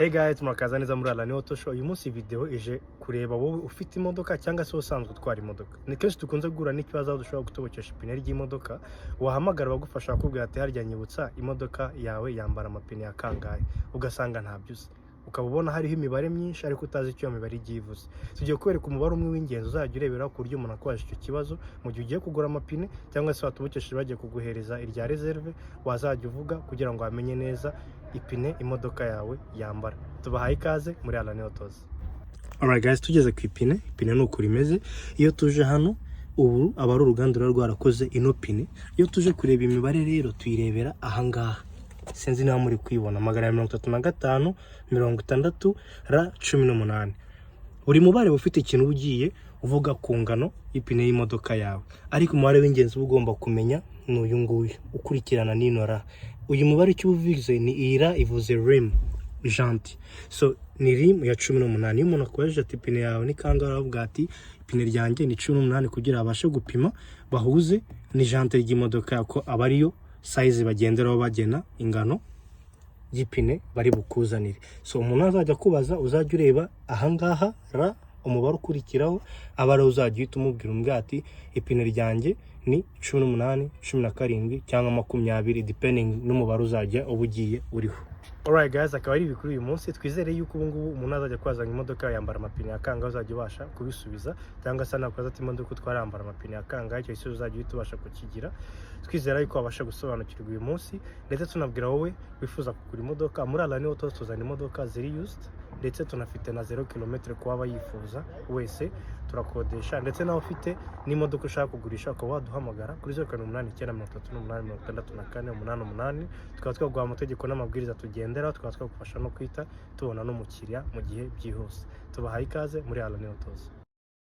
Hey guys, murakaza neza muri Alani Auto Show. Uyu munsi video ije kureba wowe ufite imodoka cyangwa se usanzwe utwara imodoka. Ni kenshi dukunze guhura n'ikibazo aho dushobora gutobokesha ipine ry'imodoka, wahamagara bagufasha bakubwira ati: "Harya nyibutsa, imodoka yawe yambara amapine ya kangahe?" Ugasanga ntabyo uzi. Ukaba ubona hariho imibare myinshi ariko utazi icyo iyo mibare igiye ivuze. Tugiye kwereka umubare umwe w'ingenzi uzajya urebera ku buryo umuntu akubaza icyo kibazo mu gihe ugiye kugura amapine cyangwa se watobokesheje bagiye kuguhereza irya reserve, wazajya uvuga kugira ngo bamenye neza ipine imodoka yawe yambara. Tubahaye ikaze muri Alani Autos. Alright guys, tugeze ku ipine. Ipine ni uku rimeze. Iyo tuje hano, ubu aba ari uruganda ruba rwarakoze ino pine. Iyo tuje kureba imibare rero, tuyirebera ahangaha. Sinzi niba muri kuyibona: 235 60 R 18. Buri mubare uba ufite ikintu uba ugiye uvuga ku ngano y'ipine y'imodoka yawe, ariko umubare w'ingenzi uba ugomba kumenya ni uyu nguyu ukurikirana n'ino R. Uyu mubare icyo uba uvuze ni iyi R ivuze rim, jante. So ni rim ya 18. Iyo umuntu akubajije ati: "Ipine yawe ni kangahe?" aravuga ati: "Ipine ryanjye ni 18," kugira abashe gupima bahuze ni jante ry'imodoka yawe, ko aba ariyo size bagenderaho bagena ingano y'ipine bari bukuzanire. So umuntu azajya akubaza, uzajya ureba ahangaha R, umubare ukurikiraho aba ariwo uzajya uhita umubwira ati: "Ipine ryanjye ni 18, 17 cyangwa 20," depending n'umubare uzajya uba ugiye uriho. Alright guys, akaba ari ibi kuri uyu munsi. Twizere yuko ubu ngubu umuntu azajya kwazana imodoka yambara amapine ya kangahe, uzajya ubasha kubisubiza, cyangwa se nakubaza ati: "Imodoka utwara yambara amapine ya kangahe?" Icyo gisubizo uzajya uhita ubasha kukigira. Twizera yuko wabasha gusobanukirwa uyu munsi, ndetse tunabwira wowe wifuza kugura imodoka, muri Alani Autos tuzana imodoka ziri used, ndetse tunafite na 0 kilometre ku waba yifuza wese, turakodesha. Ndetse nawe ufite n'imodoka ushaka kugurisha, ukaba waduhamagara kuri 0789386488, tukaba twaguha amategeko n'amabwiriza tugenderaho, tukaba twagufasha no kwita tubona n'umukiriya mu gihe byihuse. Tubahaye ikaze muri Alani Autos.